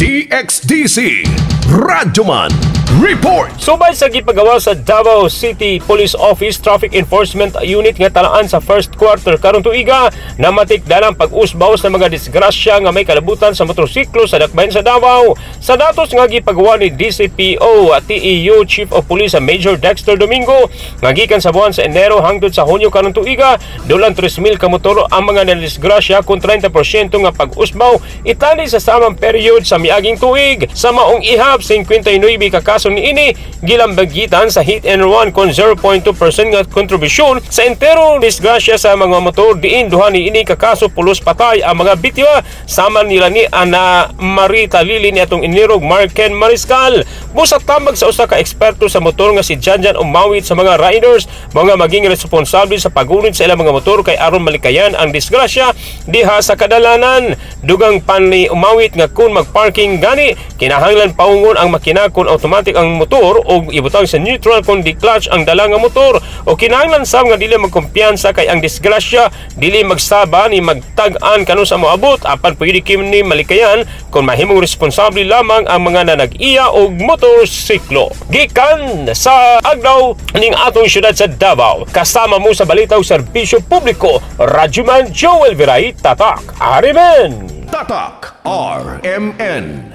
DXDC Radyoman Report. Subay sa gipagawa sa Davao City Police Office Traffic Enforcement Unit nga talaan sa first quarter karong tuiga, namatik dalang pag-usbaw sa mga disgrasya nga may kalabutan sa motorsiklo sa dakbayan sa Davao. Sa datos nga gipagawa ni DCPO at TEU Chief of Police Major Dexter Domingo nga gikan sa buwan sa Enero hangtod sa Hunyo karong tuiga, dulang 3,000 ka motor ang mga nadisgrasya, kon 30% nga pag-usbaw itali sa samang period sa miaging tuig. Sa maong ihap, 59 ka kaso niini gilambagitan sa hit and run, kon 0.2% nga kontribusyon sa entero disgrasya sa mga motor, diin duha niini ka kaso pulos patay ang mga biktima, sama nila ni Ana Marita Lili ni atong Enero, Marken Mariscal. Busa tambag sa usa ka eksperto sa motor nga si Janjan umawit sa mga riders mga maging responsable sa pagunit sa ilang mga motor kay aron malikayan ang disgrasya diha sa kadalanan. Dugang panli umawit nga kung magparking gani, kinahanglan paungon ang makina kung automatic ang motor o ibutang sa neutral kung di clutch ang dala nga motor, o kinahanglan sab nga dili magkumpiyansa kay ang disgrasya dili magsaba ni magtag-an kanu sa moabot, apan pwede kini malikayan kung mahimong responsable lamang ang mga nanag-iya og motorsiklo. Gikan sa aglaw ning atong syudad sa Davao, kasama mo sa balita ug serbisyo publiko, Radyoman Joel Viray, Tatak RMN. Tatak RMN.